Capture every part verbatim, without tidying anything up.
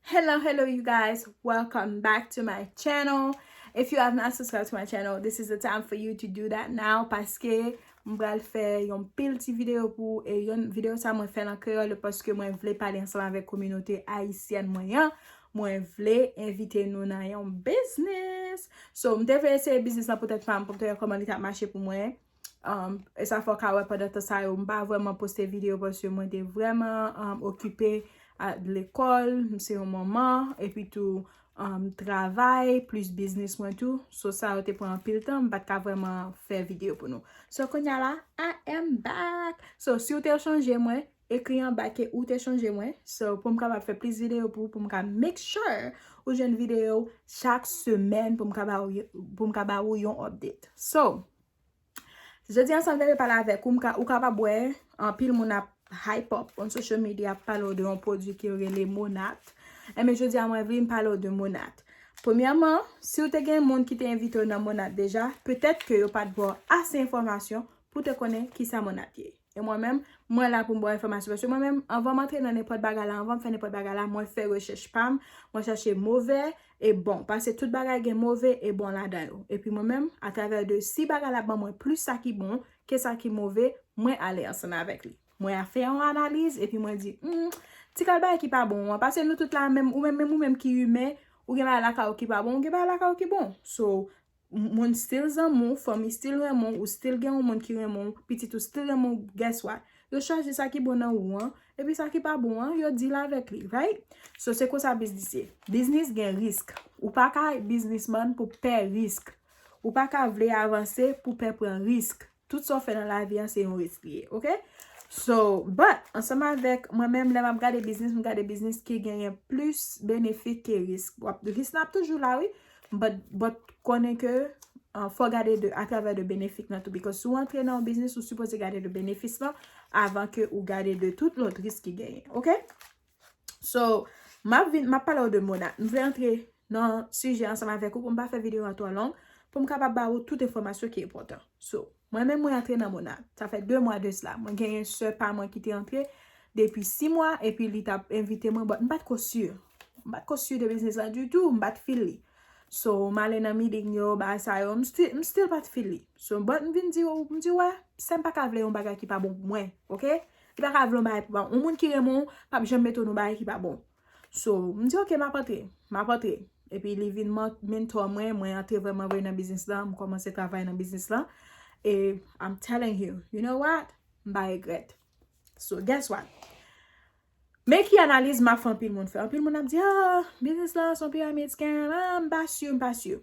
Hello, hello, you guys. Welcome back to my channel. If you have not subscribed to my channel, this is the time for you to do that now, paske m pral fè yon pil ti videyo pou ou, e yon videyo sa mwen fè nan kreyòl paske mwen vle pale ansanm avèk kominote ayisyèn mwen an. Mwen vle envite nou nan yon biznis. So, m te vle eseye biznis lan pou tèt pa m, pou m te wè kòman li t ap mache pou mwen. Um, e sa fè w ka wè pandan tan sa yo, m pa vrèman poste videyo paske mwen te vrèman, um, okipe a lekòl, m se yon manman, epi tou, um, travay, plis biznis mwen tou. So, sa yo te pran anpil tan, m pa t ka vrèman fè videyo pou nou. So, kounye a la, I am back. So, si w te chonje mwen, ekri anba ke ou te chonje mwen. So, pou m kapab fè plis videyo pou, pou m ka make sure ou jwenn videyo chak semèn pou m ka ba ou, pou m ka ba ou yon update. So, jodi ansanm te vle pale avèk ou, m ka, ou kapab wè anpil moun ap hype up on social media, ap pale w de yon pwodui ki rele Monat. Enben, jodi a mwen vle m pale w de Monat. Premyèman, si w te gen moun ki te envite w nan Monat deja, petèt ke yo pa t ba w ase enfòmasyon pou te konnen kisa Monat ye. E mwen menm, mwen la pou m ba w enfòmasyon. Paske mwen menm, anvan m antre nan nenpòt bagay la, anvan m fè nenpòt bagay la, mwen fè rechèch pa m, mwen chèche move e bon. Paske tout bagay gen move e bon ladan yo. Epi mwen menm, atravè de si bagay la ban mwen plis sa ki bon ke sa ki move, mwen ale ansanm avèk li. Mwen a fè yon analiz, epi mwen di, hmm, ti kal bagay ki pa bon an. Paske nou tout la menm, ou menm, menm ou menm ki imen, ou gen bagay lakay ou ki pa bon, ou gen bagay lakay ou ki bon. So, m- moun still zanmi w, fanmi still renmen w, ou still gen yon moun ki renmen w, pitit ou still renmen w, guess what? Yo chwazi sa ki bon nan ou an, epi sa ki pa bon an, yo deal avèk li, right? So, se konsa biznis ye. Biznis gen risk. Ou pa ka biznisman pou pè risk. Ou pa ka vle avanse pou pè pran risk. Tout sa w fè nan lavi an, se yon risk li ye, oke? So, but, ansanm avèk mwen menm, lè m ap gade biznis, m gade biznis ki genyen plis benefik ke risk. W ap- Risk lan ap toujou la, wi, but, but konnen ke, uh, fò gade de, atravè de benefik lan tou. Because si w antre nan yon biznis, ou sipoze gade de benefis lan avan ke ou gade de tout lòt risk ki genyen, oke? So, m ap vin, m ap pale w de Monat. M vle antre nan sijè ansanm avèk ou pou m pa fè videyo an twò long, pou m kapab ba ou tout enfòmasyon ki enpòtan. So, mwen menm mwen antre nan Monat. Sa fè de mwa de sila. Mwen genyen sè pa mwen ki te antre depi sis mwa, epi li t ap envite mwen, but m pa t ko si. M pa t ko si de biznis la ditou, m pa t feel li. So, m ale nan meeting yo, bagay sa yo, m still, m still pa t feel li. So, but m vin di, m di, wè, sè m pa ka vle yon bagay ki pa bon pou mwen, oke? Li pa ka vle yon bagay pou pa, yon moun ki renmen w, p ap janm mete w nan bagay ki pa bon. So, m di, oke, m ap antre, m ap antre. Epi li vin man- mentor mwen, mwen antre vrèman vre nan biznis lan, m kòmanse travay nan biznis lan. E I'm telling you, you know what? M pa regrèt. So, guess what? Men ki analiz m ap fè anpil moun fè. Anpil moun ap di, ah, biznis lan se yon piramid, scam, ah, m pa si, m pa si.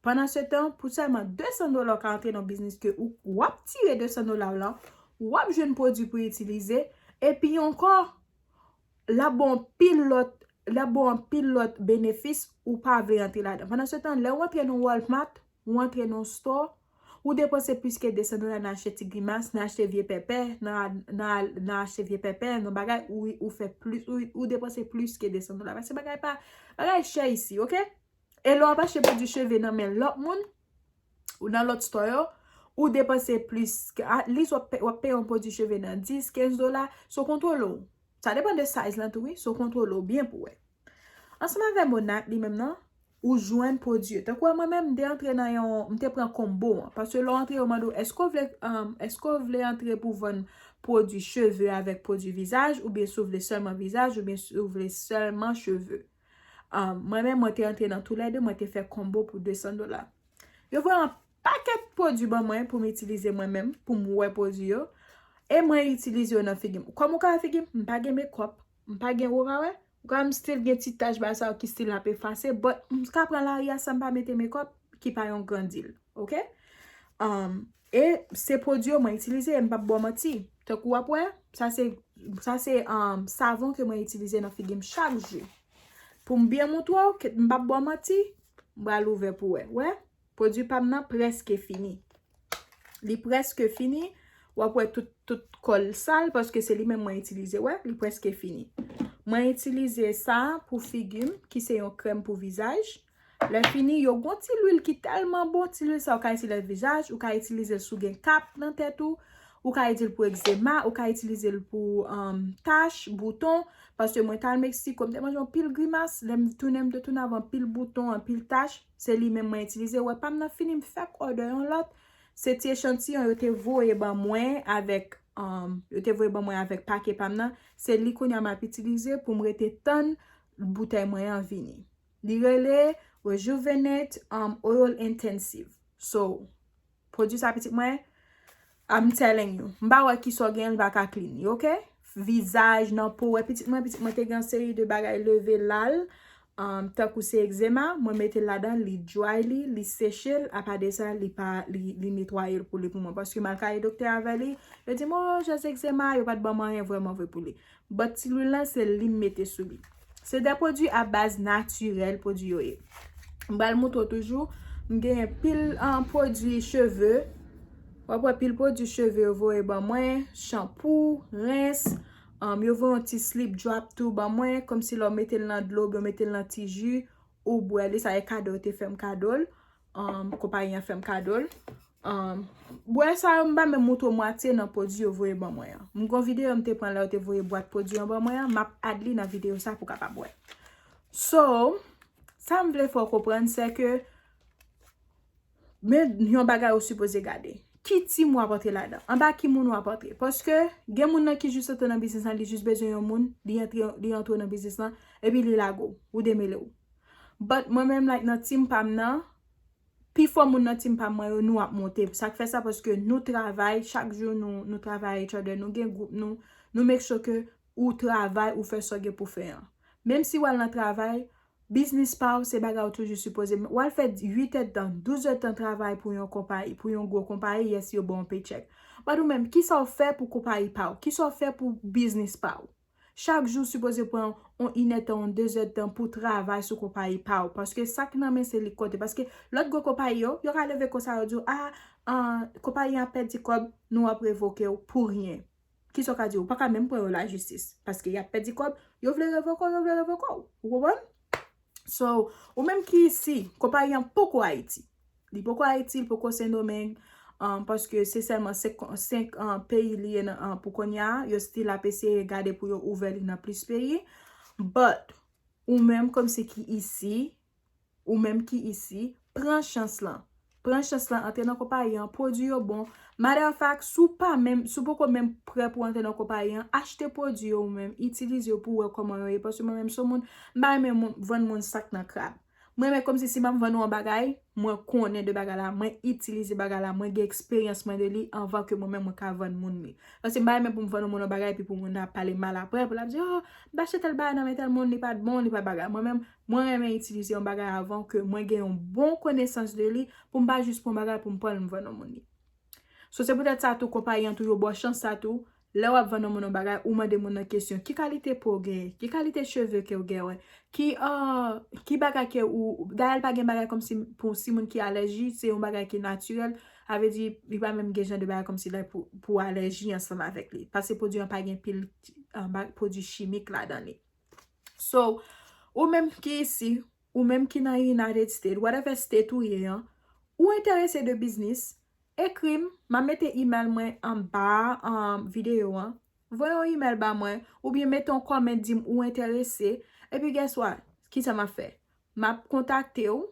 Pandan se tan, pou sèlman de san dola w ka antre nan biznis ke ou, w ap tire de san dola w lan, w ap jwenn pwodui pou itilize, epi ankò, l ap ba w anpil lòt, l ap ba w anpil lòt benefis ou pa vle antre ladan. Pandan se tan, lè w antre nan Walmart, w antre nan store, ou depanse plis ke de san dola nan achte ti grimas, nan achte vye pèpè, nan, nan, nan achte vye pèpè, nan bagay, ou, ou fè plis, ou, ou depanse plis ke de san dola. Paske bagay pa, bagay chè isi, oke? E lè w ap achte pwodui cheve nan men lòt moun, ou nan lòt store yo, ou depanse plis, at least w ap pe- w ap peye yon pwodui cheve nan dis, kenz dola, so kontwole w. Sa depann de size lan tou, wi, so kontwole w byen pou wè. Ansanm avè Monat li menm nan, ou jwenn pwodui yo. Tankou mwen menm, m te antre nan yon, m te pran konbo an. Paske lè w antre, yo mande w, èske w vle, um, èske w vle antre pou vann pwodui cheve avèk pwodui vizaj, oubyen si w vle sèlman vizaj, oubyen si w vle sèlman cheve. Um, mwen menm, mwen te antre nan toulède, mwen te fè konbo pou de san dola. Yo voye yon pakèt pwodui ban mwen pou m itilize mwen menm, pou m wè pwodui yo. E mwen itilize yo nan figi m. Kòm ou ka wè figi m, m pa gen makeup, m pa gen, ou ka wè, ou ka wè m still gen ti tach ba sa yo ki still ap efase, but m ka pran lari a san m pa mete makeup, ki pa yon gran deal, oke? Um, e se pwodui yo mwen itilize, m p ap ba w manti. Tankou w ap wè, sa se, sa se, um, savon ke mwen itilize nan figi m chak jou. Pou m byen montre w, ke m p ap ba w manti, m pral ouvè pou wè. Wè, pwodui pa m nan prèske fini. Li prèske fini. W ap wè tout, tout kò l sal, paske se li menm mwen itilize. Wè, li prèske fini. Mwen itilize sa pou figi m, ki se yon krèm pou vizaj. Lè fini, yo gon ti lwil ki tèlman bon, ti lwil sa ou ka itilize vizaj, ou ka itilize l si w gen kap nan tèt ou, ou ka itilize l pou egzema, ou ka itilize l pou, um, tach, bouton, Paske mwen t al Meksiko, m te manje yon pil grimas, lè m tounen, m te tounen avè yon pil bouton, yon pil tach, se li menm mwen itilize. Wè pa m nan fini, m fèk òdè yon lòt. Se ti echantiyon yo te voye ban mwen avèk, um, yo te voye ban mwen avèk pake pa m nan. Se li kounye a m ap itilize pou m rete tann boutèy mwen an vini. Li rele Rejuvenate, um, Oil Intensive. So, pwodui sa pitit mwen, I'm telling you. M pa wè kisa w genyen, li pa ka clean li, ok? Vizaj, nan po, wè pitit mwen, pitit mwen te gen yon seri de bagay leve la l, um, tankou se egzema, mwen mete l ladan, li dry li, li seche l, apa de sa, li pa, li, li netwaye l pou li pou mwen. Paske m al kaye doktè avè li, yo di m, oh, just egzema, yo pa t ban m anyen vrèman vre pou li. But ti lwil lan, se li m mete sou li. Se de pwodui a baz natirèl, pwodui yo ye. M pral moutre w toujou. M genyen pil, um, pwodui cheve. W ap wè pil pwodui cheve yo voye ban mwen. Chanpou, rens. Um, yo voye yon ti slip drop tou ban mwen. Kòmsi lè w mete l nan dlo, oubyen w mete l nan ti ji, ou bwè li. Sa e kado yo te fè m kado l. Um, konpayi an fè m kado l. Um, bwè sa yo, m pa menm moutre w mwatye nan pwodui yo voye ban mwen an. M gon videyo m te pran lè yo te voye bwat pwodui an ban mwen an, m ap add li nan videyo sa pou w kapab wè. So, sa m vle fè w konprann, se ke men yon bagay ou sipoze gade. Ki team w ap antre ladan? Anba ki moun w ap antre? Paske gen moun nan ki jis antre nan biznis lan, li jis bezwen yon moun, li antre, li antre nan biznis lan, epi li lage w, ou demele w. But mwen menm, like, nan team pa m nan, pifò moun nan team pa mwen yo, nou ap monte. Sa k fè sa, paske nou travay, chak jou nou, nou travay each other, nou gen gwoup nou, nou make sure ke ou travay, ou fè sa w gen pou fè an. Menm si w al nan travay, biznis pa w, se bagay ou toujou sipoze. W al fè uit èdtan, douz èdtan travay pou yon konpayi, pou yon gwo konpayi, yes, yo ba w yon paycheck. But ou menm, kisa w fè pou konpayi pa w? Kisa w fè pou biznis pa w? Chak jou w sipoze pran yon inèdtan, yon dezèdtan pou travay sou konpayi pa w. Paske sa k nan men se li k konte. Paske lòt gwo konpayi yo, yo ka leve konsa yo di w, a, a, konpayi an ap pèdi kòb, nou ap revoke w pou ryen. Kisa w ka di? Ou pa ka menm pran yo lajistis. Paske y ap pèdi kòb, yo vle revoke w, yo vle revoke w. Ou konprann? So, ou menm ki isi, konpayi an poko Ayiti. Li poko Ayiti, li poko Sendomeng, um, paske se sèlman senk, senk, um, peyi li ye nan, um, pou kounye a, yo still ap eseye gade pou yo ouvè li nan plis peyi. But, ou menm kòmsi ki isi, ou menm ki isi, pran chans lan. Pran chans lan, antre nan konpayi an, pwodui yo bon. Matter of fact, si w pa menm, si w poko menm prè pou antre nan konpayi an, achte pwodui yo ou menm, itilize yo pou w wè kòman yo ye. Paske mwen menm, se yon moun, m pa renmen moun, vann moun sa k nan krab. Mwen renmen kòmsi si m ap vann ou yon bagay, mwen konnen de bagay la, mwen itilize bagay la, mwen gen eksperyans mwen de li anvan ke mwen menm mwen ka vann moun li. Paske m pa renmen pou m vann yon moun yon bagay epi pou moun nan ap pale mal apre, pou l ap di, oh, m t achte tèl bagay nan men tèl moun, li pa t bon, li pa t bagay. Mwen menm, mwen renmen itilize yon bagay avan ke mwen gen yon bon konesans de li, pou m pa jis pran bagay pou m pran l m vann yon moun li. So, se poutèt sa tou, konpayi an tou, yo ba w chans sa tou. Lè w ap vann yon moun yon bagay, ou mande moun nan kesyon, ki kalite po w genyen? Ki kalite cheve ke w genyen? Ki, uh, ki bagay ke ou, dayè l pa gen bagay kòmsi pou si moun ki alèji, se yon bagay ki natirèl. Sa vle di, li pa menm gen jan de bagay kòmsi la pou, pou alèji ansanm avèk li. Paske pwodui an pa gen pil, uh, ba-, pwodui chimik ladan li. So, ou menm ki isi, ou menm ki nan United States, whatever state ou ye an, ou enterese de biznis, ekri m, m ap mete email mwen anba, um, videyo an. Voye yon email ba mwen, oubyen mete yon comment, di m ou enterese. Epi guess what? Kisa m ap fè? M ap kontakte w,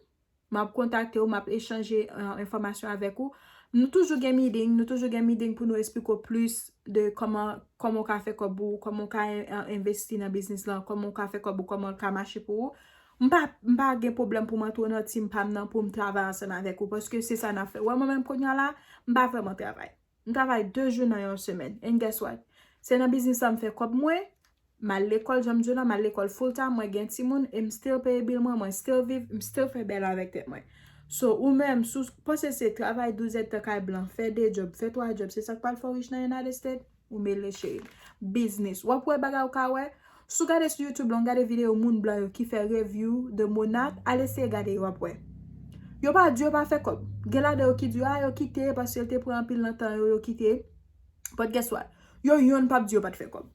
m ap kontakte w, m ap echanje, uh, enfòmasyon avèk ou. Nou toujou gen meeting, nou toujou gen meeting pou nou eksplike w plis de kòman, kòman w ka fè kòb ou, kòman w ka en-, en-, envesti nan biznis lan, kòman w ka fè kòb ou, kòman l ka mache pou ou. M pa, m pa gen pwoblèm pou m antre w nan team pa m nan pou m travay ansanm avèk ou, paske se sa n ap fè. Wè mwen menm kounye a la, m pa vrèman travay. M travay de jou nan yon semèn. And guess what? Se nan biznis la m fè kòb mwen, m al lekòl, jan m di w la, m al lekòl full time, mwen gen timoun, e m still peye bill mwen, mwen still viv, m still fè bèl avèk tèt mwen. So, ou menm, si w panse se travay douz èdtan kay blan, fè de djòb, fè twa djòb, se sa k pral fè w rich nan United States, ou mele cheri. Biznis. W ap wè bagay ou ka wè. Si w gade sou YouTube la, w gade videyo moun blan yo ki fè review de Monat, al eseye gade yo, w ap wè. Yo pa di yo pa fè kòb. Gen ladan yo ki di, a, yo kite paske l te pran anpil nan tan yo, yo kite. But guess what? Yo yonn p ap di yo pa t fè kòb.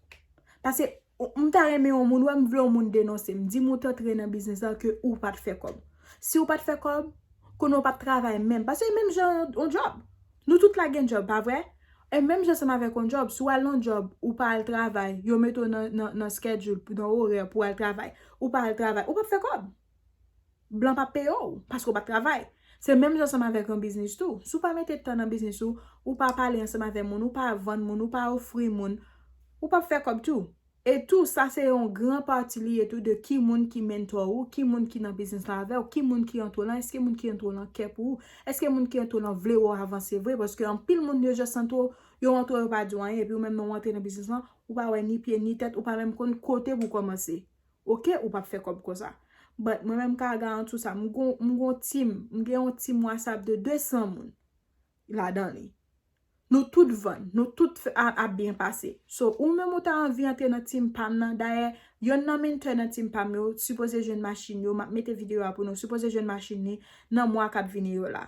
Paske, ou, m ta renmen yon moun, wè m vle yon moun denonse m, di m ou t antre nan biznis la ke ou pa t fè kòb. Si ou pa t fè kòb, konnen ou p ap travay menm. Paske menm jan yon, yon djòb. Nou tout la gen djòb, pa vre? E menm jan ansanm avèk yon djòb, si w al nan djòb, ou pa al travay, yo mete w nan, nan, nan schedule, nan orè pou w al travay, ou pa al travay, ou p ap fè kòb. Blan p ap peye w, paske w p ap travay. Se menm jan ansanm avèk yon biznis tou. Si w pa mete tan nan biznis ou, ou pa pale ansanm avèk moun, ou pa vann moun, ou pa ofri moun, ou p ap fè kòb tou. E tou, sa se yon gran pati li ye tou de ki moun ki mentor ou, ki moun ki nan biznis la avè w, ki moun ki antre w lan, èske moun ki antre w lan kè pou ou, èske moun ki antre w lan vle wè w avanse vre, paske anpil moun yo just antre w, yo antre w, yo pa di w anyen, epi ou menm nan w antre nan biznis lan, ou pa wè ni pye ni tèt, ou pa menm konn kote pou kòmanse. Oke, ou p ap fè kòb konsa. But mwen menm m ka garanti w sa, m gon, m gon team, m gen yon team WhatsApp de de san moun ladan li. Nou tout vann, nou tout fè- a- ap byen pase. So, ou menm ou ta anvi antre nan team pa m nan, dayè, yonn nan mentor nan team pa m yo sipoze jwenn machin yo, m ap mete videyo a pou nou, sipoze jwenn machin li nan mwa k ap vini yo la.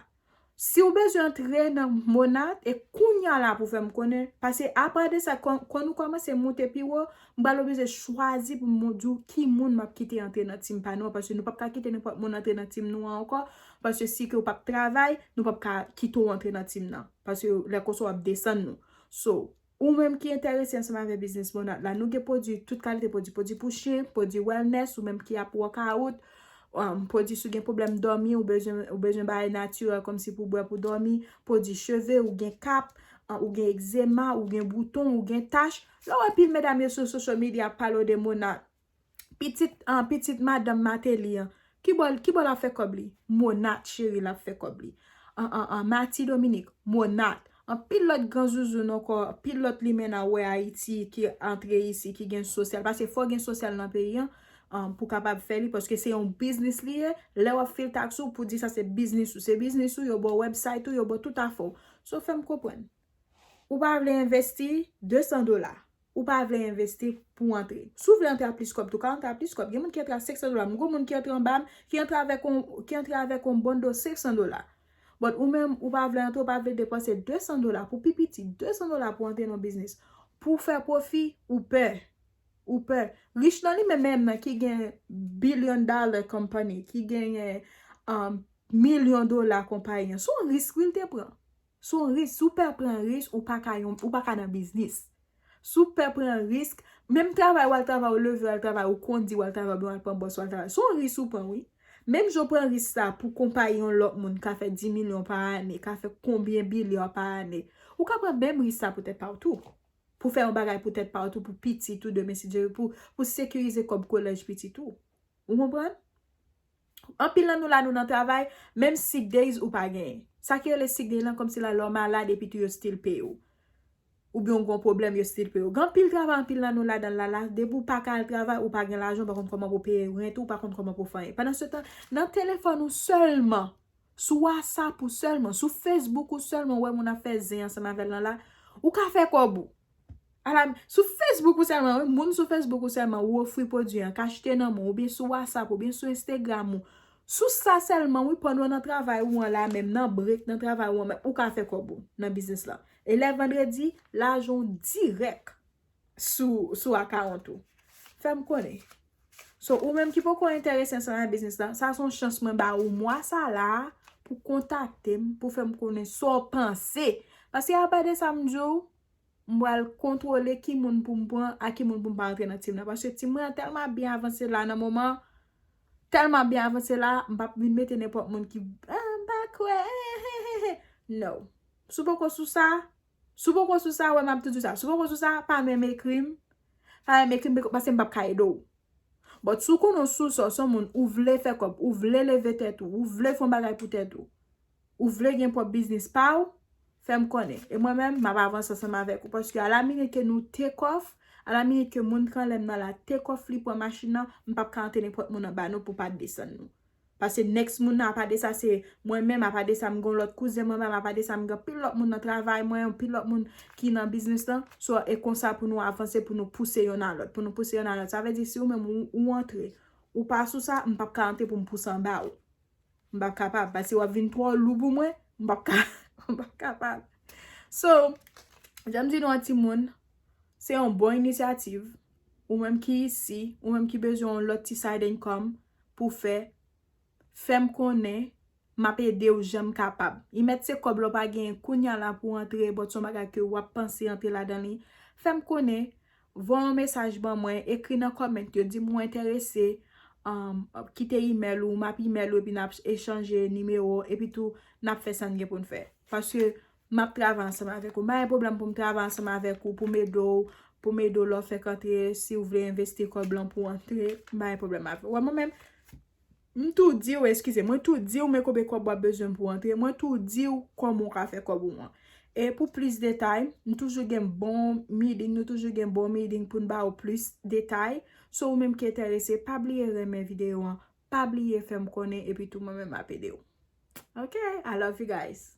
Si w bezwen antre nan Monat, e kounya la pou fè m konnen, paske apre de sa, kon, kon nou kòmanse moute pi wo, m pral oblije chwazi pou m di w ki moun m ap kite antre nan team pa nou an, paske nou p ap ka kite nenpòt moun antre nan team nou an ankò, paske si ke w p ap travay, nou p ap ka kite w antre nan team nan, paske lè konsa w ap desann nou. So, ou menm ki enterese ansanm avèk biznis Monat la, nou gen pwodui, tout kalite pwodui, pwodui pou chen, pwodui wellness, ou menm ki ap workout, um, pwodui si w gen pwoblèm dòmi, ou bezwen, ou bezwen bagay natirèl kòmsi pou bwè pou dòmi, pwodui cheve, ou gen kap, uh, ou gen egzema, ou gen bouton, ou gen tach. Lè w wè pil medam yo sou social media ap pale w de Monat, pitit, uh, pitit madanm Martelly an, ki bò, ki bò l ap fè kòb li? Monat cheri l ap fè kòb li. An, an, an, Mati Dominique, Monat. Anpil lòt gran zouzoun ankò, anpil lòt limena w wè Ayiti ki antre isi, ki gen sosyal. Paske fò w gen sosyal nan peyi an, um, pou w kapab fè li, paske se yon biznis li ye. Lè w ap fil taks ou, pou di sa se biznis ou. Se biznis ou, yo ba w website ou, yo ba w tout afè w. So, fè m konprann. Ou pa vle envesti de san dola. Ou pa vle envesti pou antre. Si w vle antre a plis kòb tou, ka antre a plis kòb. Gen moun ki antre a senk san dola. M gon moun ki antre anba m, ki antre avèk yon, ki antre avèk yon bando senk san dola. But ou menm, ou pa vle antre, ou pa vle depanse de san dola pou pi piti, de san dola pou antre nan biznis. Pou w fè pwofi, ou pè. Ou pè. Rich nan li menm menm nan ki gen billion dollar company, ki genyen, um, milyon dola konpayi an. Se yon risk wi l te pran. Se yon risk. Si w pè pran risk, ou pa ka yon, ou pa ka nan biznis. Si w pè pran risk, menm travay w al travay, ou leve w al travay, ou kondi w al travay, oubyen w al pran bòs w al travay. Se yon risk ou pran wi. Menm jan w pran risk sa pou konpayi yon lòt moun ka fè dis milyon pa ane, ka fè konbyen bilyon pa ane, ou ka pran menm risk sa pou tèt pa w tou. Pou fè yon bagay pou tèt pa w tou, pou pitit ou demen si Dye vle, pou, pou sekirize kòb kolèj pitit ou. Ou konprann? Anpil nan nou la, nou nan travay, menm sick days ou pa genyen. Sa ki rele sick day lan, kòmsi la lè w malad epi tou yo still peye w. Oubyen w gon pwoblèm, yo still peye w. Gen anpil travay, anpil nan nou ladan l la, la, depi w pa ka al travay, ou pa gen lajan, ou pa konn kòman pou peye rent ou, ou pa konn kòman pou fè anyen. Pandan se tan, nan telefòn ou sèlman, sou WhatsApp ou sèlman, sou Facebook ou sèlman, ou wè moun ap fè zen ansanm avè l lan la, ou ka fè kòb ou. Ala, sou Facebook ou sèlman, wi, moun sou Facebook ou sèlman, ou ofri pwodui an, ka achte nan men w, oubyen sou WhatsApp, oubyen sou Instagram ou. Sou sa sèlman, wi, pandan w nan travay ou an la menm, nan break nan travay ou an menm, ou ka fè kòb ou nan biznis lan. E lè vandredi, lajan w dirèk sou, sou akawont ou. Fè m konnen. So, ou menm ki poko enterese ansanm ak biznis lan, sa se yon chans mwen ba ou mwa sa la pou kontakte m, pou fè m konnen sa w panse. Paske apa de sa m di w, m pral kontwole ki moun pou m pran ak ki moun pou m pa antre nan team nan. Paske team mwen an tèlman ap byen avanse la nan moman, tèlman ap byen avanse la, m p ap vin mete nenpòt moun ki, ah, m pa kwè, no. Si w poko sou sa, si w poko sou sa, wè m ap tou di w sa. Si w poko sou sa, pa menm ekri m, pa menm ekri m, paske m p ap ka ede w. But si w konnen w sou sa, w se yon moun, ou vle fè kòb, ou vle leve tèt ou, ou vle fè yon bagay pou tèt ou, ou vle gen pwòp biznis pa w, fè m konnen. E mwen menm, m ap avanse ansanm avèk ou. Paske alaminit ke nou take off, alaminit ke moun k anlè m nan la take off, li pran machin nan, m p ap ka antre nenpòt moun anba nou pou pa desann nou. Paske next moun nan, apa de sa, se mwen menm, apa de sa, m gen yon lòt kouzen mwen menm, apa de sa, m gen anpil lòt moun nan travay mwen, anpil lòt moun ki nan biznis lan. So, e konsa pou nou avanse, pou nou pouse yonn a lòt, pou nou pouse yonn a lòt. Sa vle di, si ou menm ou, ou antre, ou pa sou sa, m p ap ka antre pou m pouse anba ou. M p ap kapab, paske w ap vin twò lou pou mwen, m p ap ka, m p ap kapab. So, jan m di nou an timoun, se yon bon inisyativ. Ou menm ki isi, ou menm ki bezwen yon lòt ti side income pou fè, fè m konnen, m ap ede w jan m kapab. Imèt se kòb la w pa genyen kounya la pou antre, but se yon bagay ke w ap panse antre ladan li, fè m konnen, voye yon mesaj ban mwen, ekri nan comment yo, di m ou enterese, um, kite email ou, m ap email ou, epi n ap echanje nimewo, epi tou, n ap fè sa n gen pou n fè. Paske m ap travay ansanm avèk ou. M pa gen pwoblèm pou m travay ansanm avèk ou, pou m ede w, pou m ede w lè w fèk antre, si w vle envesti kòb lan pou w antre, m pa gen pwoblèm avè w. Wè, mwen menm, m tou di w, eskize, mwen tou di w men konbyen kòb w ap bezwen pou w antre, mwen tou di w kòman w ka fè kòb ou an. E pou plis detay, m toujou gen bon meeting, nou toujou gen bon meeting pou n ba w plis detay. So, ou menm ki enterese, pa bliye renmen videyo an, pa bliye fè m konnen, epi tou mwen menm m ap ede w. Ok, I love you guys.